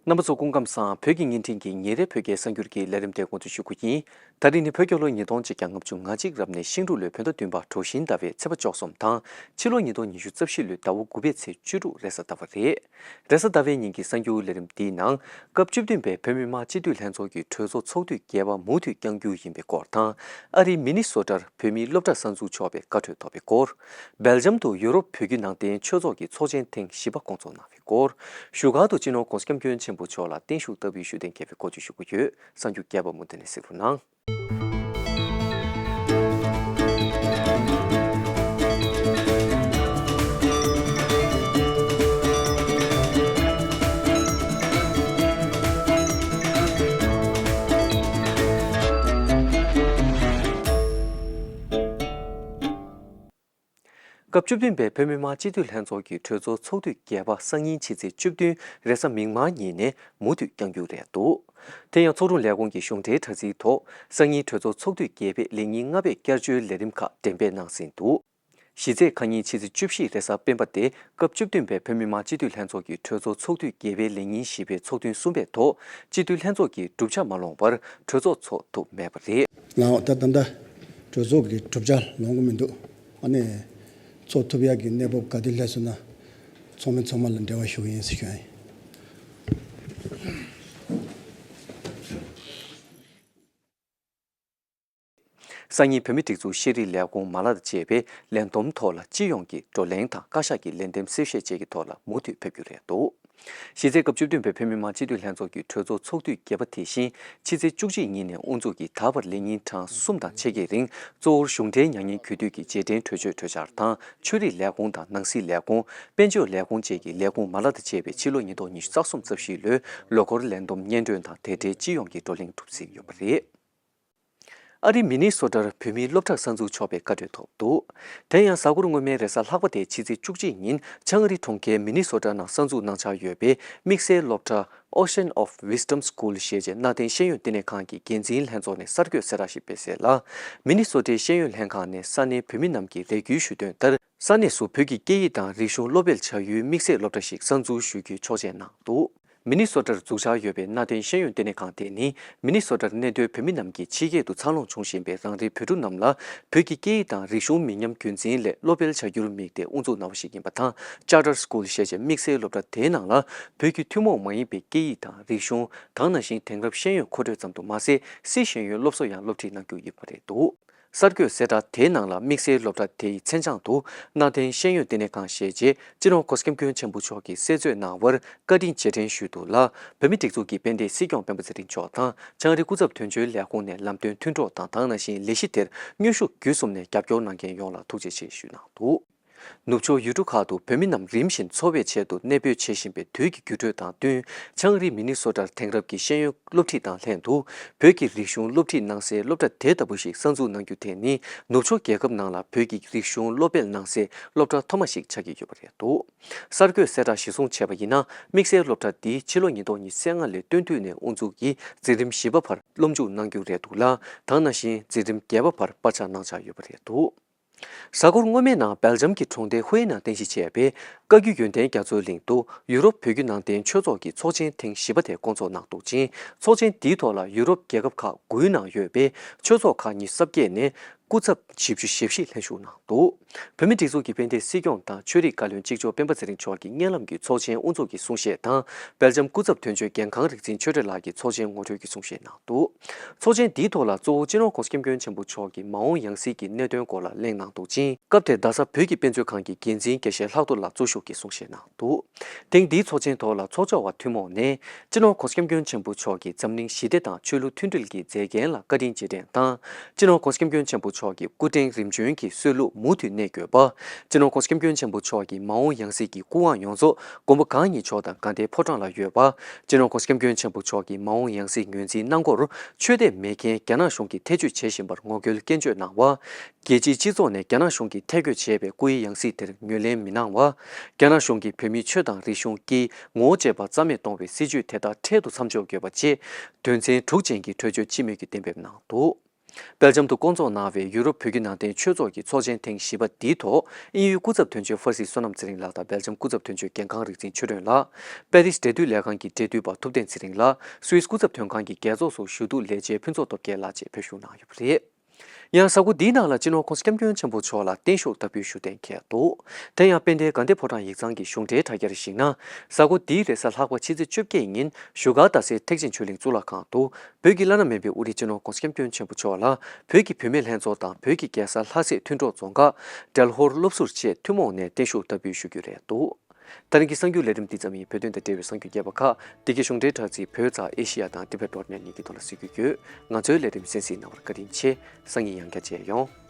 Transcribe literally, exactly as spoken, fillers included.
རྣམ་པ་ཚོ་སྐུ་ཁམས་བཟང་། བོད་ཀྱི་བརྙན་འཕྲིན་གྱི་ཉིན་རེའི་བོད་སྐད་གསར་འགྱུར་གྱི་ལས་རིམ་དེ་འགོ་འཛུགས་ཞུ་རྒྱུ་ཡིན། ད་རིང་ནི་བོད་རྒྱལ་ལོ་ཉིས་སྟོང་གཅིག་བརྒྱ་ལྔ་བཅུ་ང་གཅིག་རབ་གནས་ཤིང་འབྲུག་ལོའི་བོད་ཟླ་བདུན་པ་གྲོ་བཞིན་ཟླ་བའི་ཚེས་པ་བཅུ་གསུམ་དང་ཕྱི་ལོ་ཉིས་སྟོང་ཉི་ཤུ་རྩ་བཞི་ལོའི་ཟླ་བ་དགུ་པའི་ཚེས་བཅུ་དྲུག་རེས་གཟའ་ཟླ་བ་རེད། རེས་གཟའ་ཟླ་བའི་ཉིན་གྱི་གསར་འགྱུར་ལས་རིམ་འདིའི་ནང་སྐབས་བཅུ་བདུན་པའི་བོད་མི་མང་སྤྱི་འཐུས་ལྷན་ཚོགས་ཀྱི་གྲོས་ཚོགས་ཚོགས་དུས་བརྒྱད་པ་མུ་མཐུད་བསྐྱང་རྒྱུ་ཡིན་པའི་སྐོར་དང་། ཨ་རིའི་མི་ནི་སོ་ཊར་བོད་མིའི་སློབ་གྲྭ་གསར་འཛུགས་ཆོག་པའི་བཀའ་འཁྲོལ་ཐོབ་པའི་སྐོར། སྦེལ་ཇམ་དུ་ཡུ་རོབ་བོད་བརྒྱུད་ནང་བསྟན་ཆོས་ཚོགས་ཀྱི་ཚོགས་ཆེན་ཐེངས་བཞི་པ་བསྐོང་ཚོགས་གནང་བའི་སྐོར། བཞུགས་སྒར་དུ་སྤྱི་ནོར་༧གོང་ས་༧སྐྱབས་མགོན་ཆེན་པོ་མཆོག་ལ་བརྟན་བཞུགས་བསྟར་བའི་ཞུ་གཏན་འཁེལ་བའི་སྐོར་བཅས་ཞུ་རྒྱུ་ཡོད། གསར་འགྱུར་རྒྱས་པ་མུ་མཐུད་ནས་གཟིགས་རོགས་གནང་། སྐབས་བཅུ་བདུན་པའི་བོད་མི་མང་སྤྱི་འཐུས་ལྷན་ཚོགས་ཀྱི་གྲོས་ཚོགས་ཚོགས་དུས་བརྒྱད་པ་སང་ཉིན་ཕྱི་ཚེས་བཅུ་བདུན་རེས་གཟའ་མིག་དམར་ཉིན་ནས་མུ་མཐུད་བསྐྱང་རྒྱུ་རེད་འདུག་དེ་ཡང་ཚོགས་དྲུང་ལས་ཁུངས་ཀྱི་གཞུང་འབྲེལ་དྲ་ཚིགས་ཐོག་སང་ཉིན་གྲོས་ཚོགས་ཚོགས་དུས་བརྒྱད་པའི་ལས་ཉིན་ལྔ་པའི་བསྐྱར་བཅོས་ལས་རིམ་ཁག་འགྲེམས་སྤེལ་གནང་ཟིན་འདུག་གཞི་རྩའི་ཁ་ཉིན་ཕྱི་ཚེས་བཅུ་བཞི་རེས་གཟའ་སྤེན་པ་སྟེ་སྐབས་བཅུ་བདུན་པའི་བོད་མི་མང་སྤྱི་འཐུས་ལྷན་ཚོགས་ཀྱི་གྲོས་ཚོགས་ཚོགས་དུས་བརྒྱད་པའི་ལས་ཉིན་བཞི་པའི་ཚོགས་ཐུན་གསུམ་པའི་ཐོག་སྤྱི་འཐུས་ལྷན་ཚོགས་ཀྱི་གྲུབ་ཆ་མ་ལོངས་པར་གྲོས་ཚོགས་ཚོགས་ཐུབ་མེད་པ་རེད། ལའོ། ད་ད་ལྟ་གྲོས་ཚོགས་ཀྱི་གྲུབ་ཆ་ལོངས་ཀྱི་མི་འདུག་ཨ་ནི་ཚོགས་ཐུབ་ཡག་གི་གནས་བབ་ག་དུས་སླེབས་སོང་ན་ཚོགས་མི་ཚང་མ་ལ་འབྲེལ་བ་ཞུ་གི་ཡིན་ཟེར་ཞུ་ཡ་ཡིན། སང་ཉིན་བོད་མིའི་སྒྲིག་འཛུགས་ཤེས་རིག་ལས་ཁུངས་མ་ལག་དང་བཅས་པའི་ལས་བསྡོམས་ཐོག་ལ་སྤྱི་ཡོངས་ཀྱི་བགྲོ་གླེང་དང་བཀའ་ཤག་གི་ལས་འདེམས་གསལ་བཤད་བཅས་ཀྱི་ཐོག་ལ་མུ་མཐུད་ཕེབས་རྒྱུ་རེད་འདུག་གཞི་རྩའི་སྐབས་བཅུ་བདུན་པའི་བོད་མི་མང་སྤྱི་འཐུས་ལྷན་ཚོགས་ཀྱི་གྲོས་ཚོགས་ཚོགས་དུས་བརྒྱད་པ་དེ་བཞིན་ཕྱི་ཚེས་བཅུ་གཅིག་ཉིན་ནས་དབུ་འཛུགས་ཀྱིས་ད་བར་ལས་ཉིན་གྲངས་གསུམ་དང་ཕྱེད་ཀའི་རིང་གཙོ་བོར་གཞུང་འབྲེལ་མྱ་ངན་གུས་འདུད་ཀྱི་རྗེས་དྲན་གྲོས་ཆོད་གྲོས་འཆར་དང་ཆོས་རིག་ལས་ཁུངས་དང་ནང་སྲིད་ལས་ཁུངས། དཔལ་འབྱོར་ལས་ཁུངས་བཅས་ཀྱི་ལས་ཁུངས་མ་ལག་དང་བཅས་པའི་ཕྱི་ལོ་ཉིས་སྟོང་ཉི་ཤུ་རྩ་གསུམ་རྩ་བཞིའི་ལོའི་ལོ་འཁོར་ལས་བསྡོམས་སྙན་སྒྲོན་དང་དེ་འབྲེལ་སྤྱི་ཡོངས་ཀྱི་བགྲོ་གླེང་གྲུབ་ཟིན་ཡོད་པ་རེད། ཨ་རིའི་མི་ནི་སོ་ཊར་བོད་མིའི་སློབ་གྲྭ་གསར་འཛུགས་ཆོག་པའི་བཀའ་འཁྲོལ་ཐོབ་འདུག་དེ་ཡང་གཟའ་འཁོར་སྔོན་མའི་རེས་གཟའ་ལྷག་པ་དེ་ཕྱི་ཚེས་བཅུ་གཅིག་ཉིན་ཆང་རི་གྲོང་ཁྱེར་མི་ནི་སོ་ཊ་ནང་གསར་འཛུགས་གནང་འཆར་ཡོད་པའི་དམིགས་བསལ་སློབ་གྲྭ་Ocean of Wisdom School ཞེས་བྱའི་གནའ་དེང་ཤེས་ཡོན་ལྟེ་གནས་ཁང་གི་འགན་འཛིན་ལྷན་ཚོགས་ནས་གསར་འགོད་གསལ་བསྒྲགས་ཤིག་སྤེལ་གསལ་ལ། མི་ནི་སོ་ཊའི་ཤེས་ཡོན་ལྷན་ཁང་ནས་ས་གནས་བོད་མི་རྣམས་ཀྱིས་རེ་སྐུལ་ཞུས་དོན་ལྟར། ས་གནས་སུ་བོད་ཀྱི་སྐད་ཡིག་དང་རིག་གཞུང་སློབ་སྤེལ་བྱ་ཡུལ་དམིགས་བསལ་སློབ་གྲྭ་ཞིག་གསར་འཛུགས་ཞུ་རྒྱུའི་ཆོག་མཆན་གནང་འདུག་མི་ནི་སོ་ཊར་འཛུགས་འཆར་ཡོད་པའི་གནའ་དེང་ཤེས་ཡོན་ལྟེ་གནས་ཁང་དེ་ནི་མི་ནི་སོ་ཊར་གནས་སྡོད་བོད་མི་རྣམས་ཀྱིས་ཕྱི་རྒྱལ་དུ་འཚར་ལོངས་བྱུང་བཞིན་པའི་རང་རེའི་བོད་ཕྲུག་རྣམས་ལ་བོད་ཀྱི་སྐད་ཡིག་དང་རིག་གཞུང་མི་ཉམས་རྒྱུན་འཛིན་སླད་སློབ་སྤེལ་བྱ་རྒྱུར་དམིགས་ཏེ་དབུ་འཛུགས་གནང་བ་ཞིག་ཡིན་པ་དང་། Charter School ཞེས་བྱའི་དམིགས་བསལ་སློབ་གྲྭ་དེའི་ནང་ལ་བོད་ཀྱི་ཐུན་མོང་མ་ཡིན་པའི་སྐད་ཡིག་དང་རིག་གཞུང་། ད་ག་ནང་བཞིན་དེང་རབས་ཤེས་ཡོན་མཁོ་སྤྲོད་ཙམ་དུ་མ་ཟད་སྲིད་ཤེས་ཡོན་སློབ་གསོ་ཡང་སློབ་ཁྲིད་གནང་རྒྱུ་ཡིན་པ་རེད་འདུག་གསར་འགོད་གསལ་བསྒྲགས་དེའི་ནང་ལ་དམིགས་བསལ་སློབ་གྲྭ་དེ་ཡི་མཚན་བྱང་དུ་གནའ་དེང་ཤེས་ཡོན་ལྟེ་གནས་ཁང་ཞེས་བྱས་སྤྱི་ནོར་༧གོང་ས་༧སྐྱབས་མགོན་ཆེན་པོ་མཆོག་གིས་གསལ་བརྗོད་གནང་བར་བཀའ་དྲིན་རྗེས་དྲན་ཞུས་འདུག་ལ། བོད་མིའི་སྒྲིག་འཛུགས་ཀྱི་དཔལ་ལྡན་སྲིད་སྐྱོང་སྤེན་པ་ཚེ་རིང་མཆོག་དང་ཆང་རིག་སྐུ་ཚབ་དོན་གཅོད་ལས་ཁུངས་ནས་ལམ་སྟོན་མཐུན་གྲོགས་དང་ད་ག་ནང་བཞིན་ལས་གཞི་དེར་མཉམ་ཞུགས་བརྒྱུད་གསུམ་ནས་རྒྱབ་སྐྱོར་གནང་མཁན་ཡོངས་ལ་ཐུགས་རྗེ་ཆེ་ཞུས་གནང་འདུག་ནུབ་ཕྱོགས་ཡུལ་གྲུ་ཁག་ཏུ་བོད་མི་རྣམས་རིམ་བཞིན་འཚོ་བའི་ཆེད་དུ་གནས་སྤོས་བྱེད་བཞིན་པའི་དུས་ཀྱི་འགྱུར་འགྲོས་དང་བསྟུན། ཆང་རིག་མི་ནི་སོ་ཊར་དེང་རབས་ཀྱི་ཤེས་ཡོན་སློབ་ཁྲིད་དང་ལྷན་དུ། བོད་ཀྱི་རིག་གཞུང་སློབ་ཁྲིད་གནང་སའི་སློབ་གྲྭ་དེ་ལྟ་བུ་ཞིག་གསར་འཛུགས་གནང་རྒྱུ་དེ་ནི། ནུབ་ཕྱོགས་རྒྱལ་ཁབ་ནང་ལ་བོད་ཀྱི་རིག་གཞུང་སློབ་སྤེལ་གནང་སའི་སློབ་གྲྭ་ཐོག་མ་ཞིག་ཆགས་ཀྱི་ཡོད་པ་རེད་འདུག་གསར་འགོད་གསལ་བསྒྲགས་གཞིར་བཟུང་བྱས་པ་ཡིན་ན། དམིགས་བསལ་སློབ་གྲྭ་འདིས་ཕྱི་ལོ་ཉིས་སྟོང་ཉི་ཤུ་རྩ་ལྔ་ལོའི་སྟོན་དུས་ནས་དབུ་འཛུགས་ཀྱིས་འཛིན་རིམ་བཞི་པ་བར་སློབ་འཇུག་གནང་རྒྱུ་རེད་འདུག་ལ། ད་ག་ནང་བཞིན་འཛིན་རིམ་བརྒྱད་པ་བར་པར་ཆག་གནང་འཆར་ཡོད་པ་རེད་འདུག་གཟའ་འཁོར་སྔོན་མའི་ནང་སྦེལ་ཇམ་གྱི་གྲོང་སྡེ་ཧུའེ་ནང་རྟེན་གཞི་བྱས་པའི་བཀའ་བརྒྱུད་ཡོན་ཏན་རྒྱ་མཚོའི་གླིང་དུ་ཡུ་རོབ་བོད་བརྒྱུད་ནང་བསྟན་ཆོས་ཚོགས་ཀྱི་ཚོགས་ཆེན་ཐེངས་བཞི་པ་དེ་བསྐོང་ཚོགས་གནང་འདུག་ཅིང་། ཚོགས་ཆེན་འདིའི་ཐོག་ལ་ཡུ་རོབ་རྒྱལ་ཁབ་ཁག་དགུའི་ནང་ཡོད་པའི་ཆོས་ཚོགས་ཁག་ཉི་ཤུ་རྩ་བརྒྱད་ནས་སྐུ་ཚབ་བཞི་བཅུ་ཞེ་བཞི་ལྷན་ཞུགས་གནང་འདུག་བོད་མིའི་སྒྲིག་འཛུགས་ཀྱི་དཔལ་ལྡན་སྲིད་སྐྱོང་དང་ཆོས་རིག་བཀའ་བློན་གཅིག་ལྕོགས་སྤེན་པ་ཚེ་རིང་མཆོག་གིས་སྙན་ལམ་གྱི་ཚོགས་ཆེན་དབུ་འཛུགས་ཀྱི་གསུང་བཤད་དང་། སྦེལ་ཇམ་སྐུ་ཚབ་དོན་གཅོད་རྒན་ཁང་རིག་འཛིན་ཆོས་སྒྲོན་ལགས་ཀྱིས་ཚོགས་ཆེན་ངོ་སྤྲོད་ཀྱི་གསུང་བཤད་གནང་འདུག་ཚོགས་ཆེན་འདིའི་ཐོག་ལ་གཙོ་བོ་སྤྱི་ནོར་༧གོང་ས་༧སྐྱབས་མགོན་ཆེན་པོ་མཆོག་གི་མ་འོངས་ཡང་སྲིད་ཀྱི་གནད་དོན་སྐོར་ལ་གླེང་གནང་འདུག་ཅིང་། སྐབས་དེར་རྡ་ས་བོད་ཀྱི་དཔེ་མཛོད་ཁང་གི་འགན་འཛིན་དགེ་བཤེས་ལྷག་རྡོར་ལགས་གཙོ་བཞུགས་ཀྱིས་གསུང་བཤད་གནང་འདུག་ཐེངས་འདིའི་ཚོགས་ཆེན་ཐོག་ལ་ཚོགས་གཙོ་བ་ཐུན་མོང་ནས་སྤྱི་ནོར་༧གོང་ས་༧སྐྱབས་མགོན་ཆེན་པོ་མཆོག་གིས་འཛམ་གླིང་ཞི་བདེ་དང་ཆོས་ལུགས་མཐུན་སྒྲིལ་གྱི་མཛད་འགན་ལ་བཀའ་དྲིན་རྗེས་དྲན་དང་། སྤྱི་ནོར་༧གོང་ས་༧སྐྱབས་མགོན་ཆེན་པོ་མཆོག་གི་སྐུ་ཕྲེང་རིམ་བྱོན་གྱི་སྲོལ་ལུགས་མུ་མཐུད་གནས་དགོས་པ། སྤྱི་ནོར་༧གོང་ས་༧སྐྱབས་མགོན་ཆེན་པོ་མཆོག་གི་མ་འོངས་ཡང་སྲིད་ཀྱི་སྐུ་དབང་ཡོངས་རྫོགས་མགོན་པོ་གང་ཉིད་མཆོག་དང་དགའ་ལྡན་ཕོ་བྲང་ལ་ཡོད་པ། སྤྱི་ནོར་༧གོང་ས་༧སྐྱབས་མགོན་ཆེན་པོ་མཆོག་གི་མ་འོངས་ཡང་སྲིད་ངོས་འཛིན་གནང་སྐོར་ཆོས་དད་མེད་མཁན་རྒྱ་ནག་གཞུང་གིས་ཐེ་བྱུས་བྱེད་བཞིན་པར་ངོ་རྒོལ་སྐྱོན་བརྗོད་གནང་བ། རྒྱལ་སྤྱིའི་སྤྱི་ཚོགས་ནས་རྒྱ་ནག་གཞུང་གིས་ཐད་བསྐོས་བྱས་པའི་སྐུའི་ཡང་སྲིད་དེར་ངོས་ལེན་མི་གནང་བ། རྒྱ་ནག་གཞུང་གིས་བོད་མིའི་ཆོས་དང་རིག་གཞུང་སྐྱེས་ངོ་བོ་བཅས་པ་རྩ་མེད་གཏོང་བའི་སྲིད་བྱུས་དེ་དག་འཕྲལ་དུ་མཚམས་འཇོག་དགོས་པ་བཅས་དོན་ཚན་དྲུག་ཅན་གྱི་གྲོས་ཆོད་སྤྱི་མོས་ཀྱིས་གཏན་འབེབས་གནང་འདུག་སྦེལ་ཇམ་དུ་བསྐོང་ཚོགས་གནང་བའི་ཡུ་རོབ་བོད་བརྒྱུད་ནང་བསྟན་ཆོས་ཚོགས་ཀྱི་ཚོགས་ཆེན་ཐེངས་བཞི་པ་འདིའི་ཐོག་དབྱིན་ཡུལ་སྐུ་ཚབ་དོན་གཅོད་ཧྥ་སི་བསོད་ནམས་ཚེ་རིང་ལགས་དང་སྦེལ་ཇམ་སྐུ་ཚབ་དོན་གཅོད་རྒན་ཁང་རིག་འཛིན་ཆོས་སྒྲོན་ལགས། པེ་རིས་འབྲེལ་མཐུད་ལས་ཁང་གི་འབྲེལ་མཐུད་པ་ཐུབ་བསྟན་ཚེ་རིང་ལགས། སུད་སི་སྐུ་ཚབ་དོན་ཁང་གི་རྒྱལ་ཚོགས་སུ་ཞུ་གཏུག་ལས་བྱེད་ཕུན་ཚོགས་སྟོབས་རྒྱལ་ལགས་བཅས་ཕེབས་ཞུགས་གནང་ཡོད་པ་རེད། ཡང་གཟའ་འཁོར་འདིའི་ནང་ལ་སྤྱི་ནོར་༸གོང་ས་༸སྐྱབས་མགོན་ཆེན་པོ་མཆོག་ལ་བརྟན་བཞུགས་བསྟར་འབུལ་ཞུ་གཏན་འཁེལ་འདུག་དེ་ཡང་དཔལ་ལྡན་དགའ་ལྡན་ཕོ་བྲང་ཡིག་ཚང་གི་གཞུང་འབྲེལ་དྲ་རྒྱར་གཞིགས་ན། གཟའ་འཁོར་འདིའི་རེས་གཟའ་ལྷག་པ་ཕྱི་ཚེས་བཅོ་བརྒྱད་ཉིན་བཞུགས་སྒར་རྡ་སའི་ཐེག་ཆེན་ཆོས་གླིང་གཙུག་ལག་ཁང་དུ་བོད་ཀྱི་བླ་ན་མེད་པའི་དབུ་ཁྲིད་སྤྱི་ནོར་༸གོང་ས་༸སྐྱབས་མགོན་ཆེན་པོ་མཆོག་ལ་བོད་ཀྱི་བུད་མེད་ལྷན་ཚོགས་དང་བོད་ཀྱི་རྒྱལ་ས་ལྷ་སའི་མཐུན་གྲོགས་རྫོང་ཁག་འབྲེལ་ཧོར་སློབ་ཟུར་བཅས་ཐུན་མོང་ནས་བརྟན་བཞུགས་བསྟར་འབུལ་ཞུ་རྒྱུ་རེད་འདུག་ད་རིང་གི་གསར་འགྱུར་ལས་རིམ་འདི་ཙམ་ཡིན། བོད་དོན་དང་འབྲེལ་བའི་གསར་འགྱུར་རྒྱས་པ་ཁག་འདི་གའི་གཞུང་འབྲེལ་དྲ་ཚིགས་བོད་དང་ཨེ་ཤི་ཡ་དང་ཏི་བེ་ཊི་ཌོ་ཊི་ནེ་ཊི་གཉིས་ཀྱི་ཐོག་ལ་གཟིགས་རྒྱུ་ཡོད། ང་ཚོའི་ལས་རིམ་གསན་གཟིགས་གནང་བར་བཀའ་དྲིན་ཆེ། སང་ཉིན་ཡང་བསྐྱར་མཇལ་ཡོང་།